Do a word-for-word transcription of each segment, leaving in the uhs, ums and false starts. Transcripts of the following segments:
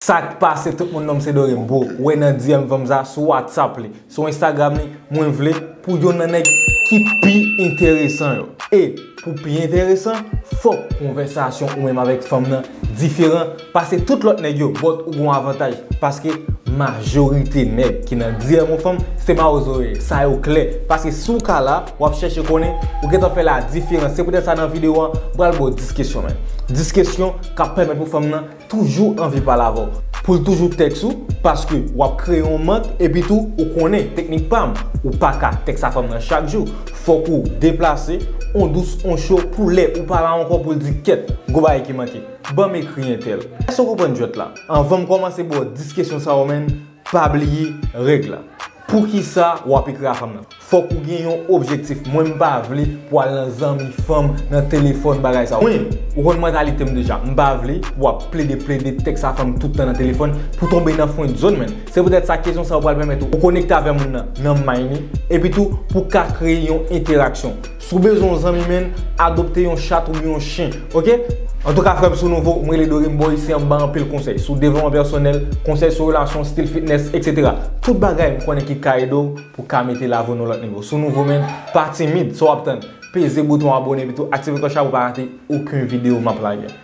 Sa k pase tout moun, non m se Dorem, bro. Ou wè nan D M fanm sa sou WhatsApp li, sou Instagram li, mwen vle pou youn nan nèg ki pi enteresan yo. E pou pi enteresan, fòk konvèsasyon ou menm avèk fanm nan diferan pase tout lòt nèg yo, but ou gon avantaj, paske majorite nèg ki nan D M yon fanm, se mawozo yo ye. Sa yo klè, paske si w ka la, w ap chèche konnen, ou gentan fè la diferans. Se poutèt sa nan videyo an, m pral ba w dis kesyon, man. Dis kesyon k ap pèmèt pou fanm nan toujou anvi pale avè w. Pou l toujou tèks ou, paske w ap kreye yon mank, epi tou, ou konnen, teknik pa m, ou pa ka tèks a fanm nan chak jou. Fòk ou deplase, on dous, on cho, pou lè ou pa la ankò pou l di, kèt, gon bagay ki manke. Ban m ekri entèl. Èske w konprann jwèt la? Anvan m kòmanse ba w dis kesyon sa yo, man, pa bliye règ la. Poukisa w ap ekri a fanm nan? Fòk ou gen yon objektif. Mwen, m pa vle pou w al nan zanmi fanm nan telefòn, bagay sa yo. Mwen, ou konn mantalite m deja. M pa vle pou w ap plede, plede tèks a fanm tout tan nan telefòn pou tonbe nan friend zone, man. Se poutèt sa kesyon sa yo pral pèmèt ou konekte avè moun nan nan mind li, epi tou pou ka kreye yon entèraksyon. Si w bezwen yon zanmi, man, adopte yon chat oubyen yon chen, oke? Antouka, frè m, si w nouvo, m rele Dorem Boy, isi an m ba anpil konsèy sou devlopman pèsonèl, konsèy sou relasyon, stil fitness, etsetera. Tout bagay m konnen ki ka ede w pou w ka mete lavi w nan lòt nivo. Si w nouvo, man, pa timid, sa w ap tann? Peze bouton abòne, epi tou aktive klòch la pou w pa rate okenn videyo m ap lage.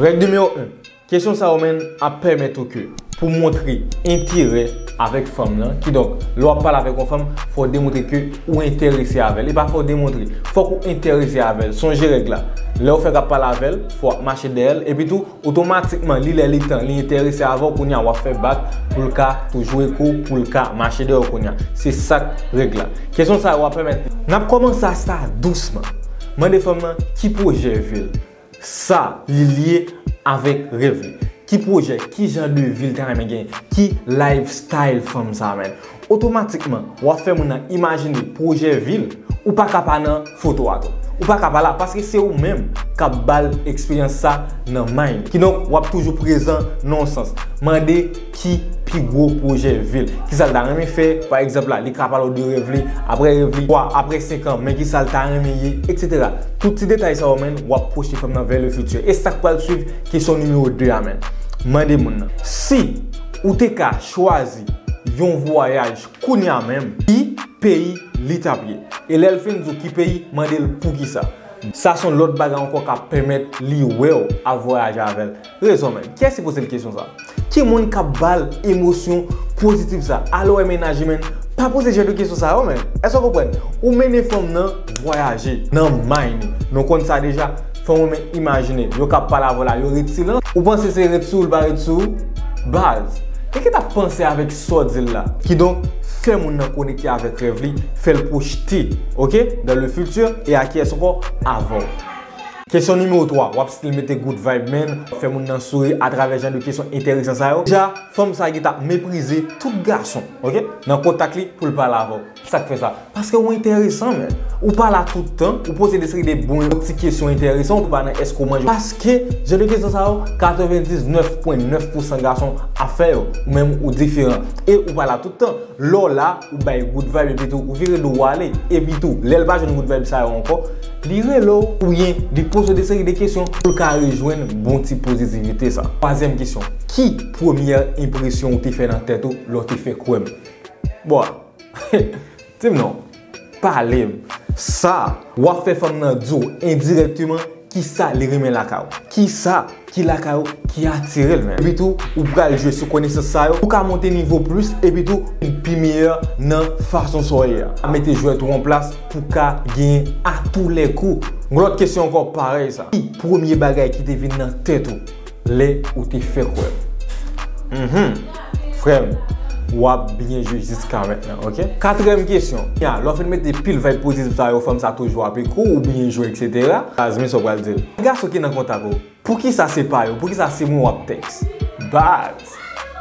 Règ nimewo en. Kesyon sa yo, man, ap pèmèt ou ke pou montre enterè avèk fanm nan. Kidonk, lè w ap pale avèk yon fanm, fò w demontre ke ou enterese avè l. E pa fò w demontre, fòk ou enterese avè l. Sonje règ la. Lè w fèk ap pale avè l, fò w ap mache dèyè l. Epi tou, otomatikman, li lè li tan, li enterese avè w, kounye a w ap fè bak pou l ka toujou ek ou, pou l ka mache dèyè w kounye a. Se sa k règ la. Kesyon sa yo ap pèmèt. N ap kòmanse a sa dousman. Mande fanm nan ki pwojè vi l. Sa li lye avèk rèv li. Ki pwojè, ki jan de vi l ta renmen genyen? Ki lifestyle fanm sa, man? Otomatikman, w ap fè moun nan imajine pwojè vi l. Ou pa ka pa nan foto a tou. Ou pa ka pa la, paske se ou menm k ap ba l eksperyans sa nan mind. Kidonk, w ap toujou prezan nan yon sans. Mande ki pi gwo pwojè vi l. Kisa l ta renmen fè? Pa egzanp la, li ka pale w de rèv li, apre rèv li, kwa, apre senk an, men kisa l ta renmen ye, etsetera. Tout ti detay sa yo, man, w ap pwoche fanm nan vers le futur. E sa k pral swiv, kesyon nimewo de a, man. Mande moun nan. Si ou te ka chwazi yon vwayaj kounye a menm, ki peyi li t ap ye? E lè l fin di w ki peyi, mande l poukisa. Sa se yon lòt bagay ankò k ap pèmèt li wè w ap vwayaje avè l. Rezon, man. Kiyès ki poze l kesyon sa? Ki moun k ap ba l emosyon pozitif sa? Alò, wè, mennaj, man, pa poze jan de kesyon sa yo, man. Èske w konprann? Ou mennen fanm nan vwayaje nan mind li. Nou konn sa deja. Fanm ou men imajine, yo k ap pale avè w la, yo ret silans. Ou panse se ret sou ou l pa ret sou ou? Baz. Enkyèt ap panse avèk sa w di l la. Kidonk, fè moun nan konekte avèk rèv li, fè l pwojte, oke, dans le futur, e a kiyès ankò? Avè w. Kesyon nimewo twa, w ap still mete good vibe, man, w ap fè moun nan souri atravè jan de kesyon enteresan sa yo. Deja, fanm sa gentan ap meprize tout gason, oke, nan kontak li pou l pale avè w. Sa k fè sa? Paske ou enteresan, man. Ou pa la tout tan, ou poze de seri de bon ti kesyon enteresan, ou pa nan èske w manje. Paske, jan de kesyon sa yo, katrevendisnèf pwen nèf pousan gason ap fè yo. Ou menm, ou diferan. E ou pa la tout tan. Lè w la, ou bay good vibe, epi tou, ou vire do w ale. Epi tou, lè l pa jwenn good vibe sa yo ankò, li rele w, oubyen li poze w de seri de kesyon pou l ka rejwenn bon ti pozitivite sa. Twazyèm kesyon, ki premyè enpresyon ou te fè nan tèt ou lè w te fè kwè m? Bwa. Di m non. Pale m. Sa, w ap fè fanm nan di w endirèkteman kisa li renmen lakay ou. Kisa ki lakay ou ki atire l, man. Epi tou, ou pral jwe sou konesans sa yo. Ou ka monte nivo plis, epi tou, vin pi meyè nan fason sa w ye a. Mete jwèt ou an plas pou ka genyen a tou lè kou. Yon lòt kesyon ankò parèy sa. Ki premye bagay ki te vin nan tèt ou lè ou te fè kwè m? Mhm. Frè m, w ap byen jwe jiska mentnan, oke? Katriyèm kesyon. Ya, lè w fin mete pil vibe pozitif sa yo, fanm sa toujou ap ekri w, ou byen jwe, etsetera. Baz, men sa w pral di l. Gason ki nan kontak ou, poukisa se pa yo? Poukisa se mwen w ap tèks? Baz.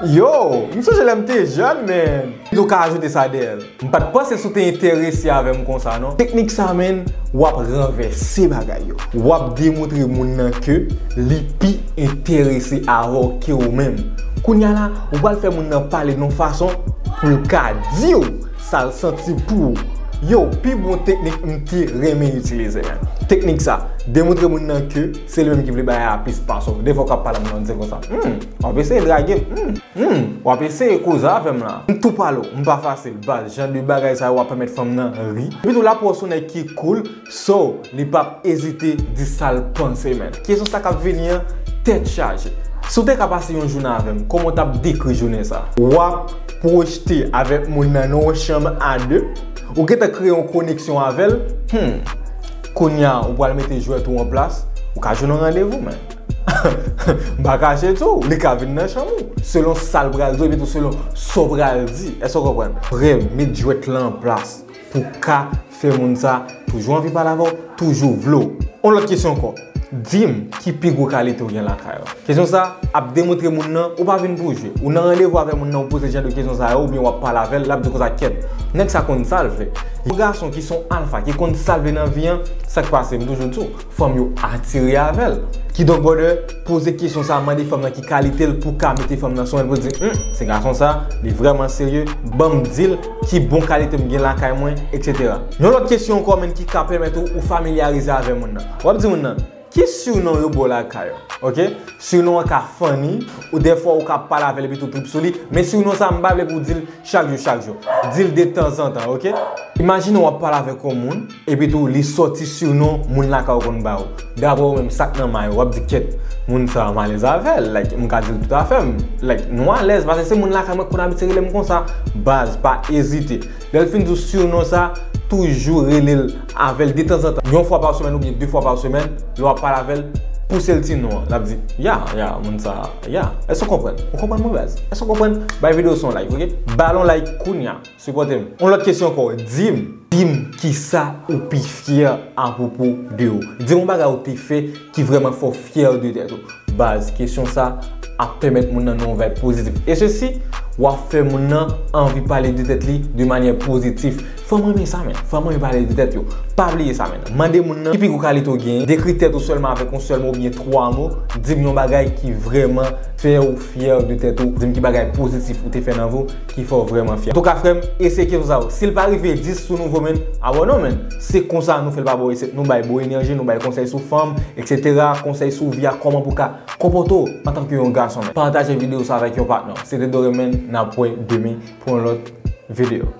Yo, m sonje lè m te jèn, man. Ou ka ajoute sa dèyè l. M pa t panse si w te enterese avè m konsa, non. Teknik sa, man, w ap ranvèse bagay yo. W ap demontre moun nan ke li pi enterese avè w ke ou menm. Kounye a la, ou pral fè moun nan pale nan yon fason pou l ka di w sa l santi pou ou. Yo, pi bon teknik m te renmen itilize, man. Teknik sa, demontre moun nan ke se li menm ki vle bagay a plis pase w. Defwa w ka ap pale a moun nan, w di l konsa, hmm, w ap eseye drage m, hmm, hmm, w ap eseye koze avè m la. M tou pale w, m pa fasil, baz, jan de bagay sa yo ap pèmèt fanm nan ri. Epi tou, l ap wè w se yon nèg ki cool, so, li p ap ezite di sa l panse, man. Kesyon sa k ap vini an, tèt chaje. Si w te ka pase yon jounen avè m, kòman w t ap dekri jounen sa? W ap pwojte avèk moun nan nan yon chanm a de, ou gentan kreye yon koneksyon avè l, hmm, kounye a, ou pral mete jwèt ou an plas, ou ka jwenn yon randevou, man. M pa kache tou, li ka vin nan chanm ou, selon sa l pral di w, epi tou selon sa w pral di. Èske w konprann? Vrèman, met jwèt lan an plas pou w ka fè moun sa toujou anvi pale avè w, toujou vle w. Yon lòt kesyon ankò. Di m ki pi gwo kalite w gen lakay ou. Kesyon sa ap demontre moun nan ou pa vin pou jwe. Ou nan randevou avè moun nan, ou poze jan de kesyon sa yo, oubyen w ap pale avè l, l ap di w konsa, kèt, nèg sa konn sa l vle. Yon gason ki se yon alfa, ki konn sa l vle nan vi an, sa k pase, m toujou di w, fanm yo atire avè l. Kidonk, brother, poze kesyon sa, mande fanm nan ki kalite l pou ka mete fanm nan sou men l pou di, hmm, se gason sa, li vrèman serye, ban m di l ki bon kalite m gen lakay mwen, etsetera. Yon lòt kesyon ankò, menn, ki ka pèmèt ou, ou familyarize avè moun nan. W ap di moun nan, ki surnom yo ba w lakay ou, oke? Surnom an ka funny, ou dèfwa ou ka pale avè l epi tou trip sou li, men surnom sa, m pa vle pou w di l chak jou, chak jou. Di l detanzantan, oke? Imajine w ap pale avèk yon moun, epi tou li sòti surnom moun lakay ou konn ba ou. Daprè ou menm, sa k nan may ou, w ap di, kèt, moun sa a m alèz avè l, like, m ka di l tout afè m, like, nou alèz, paske se moun lakay mwen k konn abitye rele m konsa. Baz, pa ezite. Lè l fin di w surnom sa, toujou rele l avè l detanzantan. Yon fwa pa semèn oubyen de fwa pa semèn, lè w ap pale avè l, pouse l ti non an. L ap di, ya, ya, moun sa a, ya. Èske w konprann? Ou konprann mwen, baz? Èske w konprann? Bay videyo sa yon like, oke? Ba l yon like kounye a. Sipòte m. Yon lòt kesyon ankò. Di m, di m kisa ou pi fyè apwopo de ou. Di m yon bagay ou te fè ki vrèman fè w fyè de tèt ou. Baz, kesyon sa ap pèmèt moun nan nan yon vibe pozitif. E sesi, w ap fè moun nan anvi pale de tèt li de manyè pozitif. Fanm renmen sa, men. Fanm renmen pale de tèt yo. Pa bliye sa, men. Mande moun nan ki pi gwo kalite w genyen. Dekri tèt ou sèlman avèk yon sèl mo oubyen twa mo. Di m yon bagay ki vrèman fè w fyè de tèt ou. Di m ki bagay pozitif ou te fè nan vi w ki fè w vrèman fyè. Antouka, frè m, eseye kesyon sa yo. Si l pa rive dis sou nouvo, men, abòne w, men. Se konsa nou fè l pa ba w resèt. Nou bay bon enèji, nou bay konsèy sou fanm, etsetera. Konsèy sou vi a, kòman pou w ka konpòte w antanke yon gason, men. Pataje videyo sa avèk yon patnè w. Se te Doremen, n ap wè demen pou yon lòt videyo.